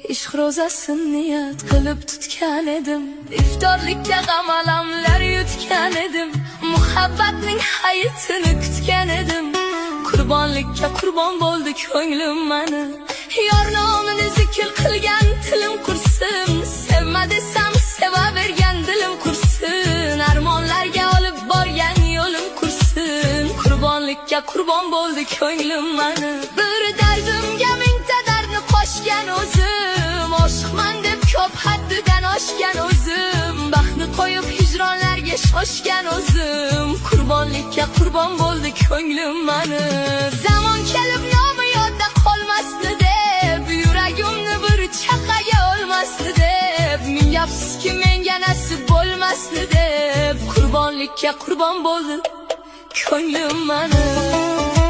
Ishq ro'zasini niyat qilib tutgan edim. Iftorlikka g'am alamlar yutgan edim. Muhabbatning hayitini kutgan edim. Qurbonlikka qurbon bo'ldi ko'nglim mani. Yor nomini zikr qilgan tilim qursin. Sevma desam sevavergan dilim qursin. Armonlarga olib borgan yo'lim qursin. Qurbonlikka qurbon bo'ldi ko'nglim mani. Bir dardimga mingta dardni qo'shgan o'zim. Oshiqman deb ko'p haddidan oshgan o'zim. Baxtni qo'yib hijronlarga shoshgan o'zim. Qurbonlikka qurbon bo'ldi ko'nglim mani. Zamon kelib nomi yodda qolmasdi deb, yuragimni bir chaqaga olmasdi deb, ming afsuski menga nasib bo'lmasdi deb, qurbonlikka qurbon bo'ldi ko'nglim mani.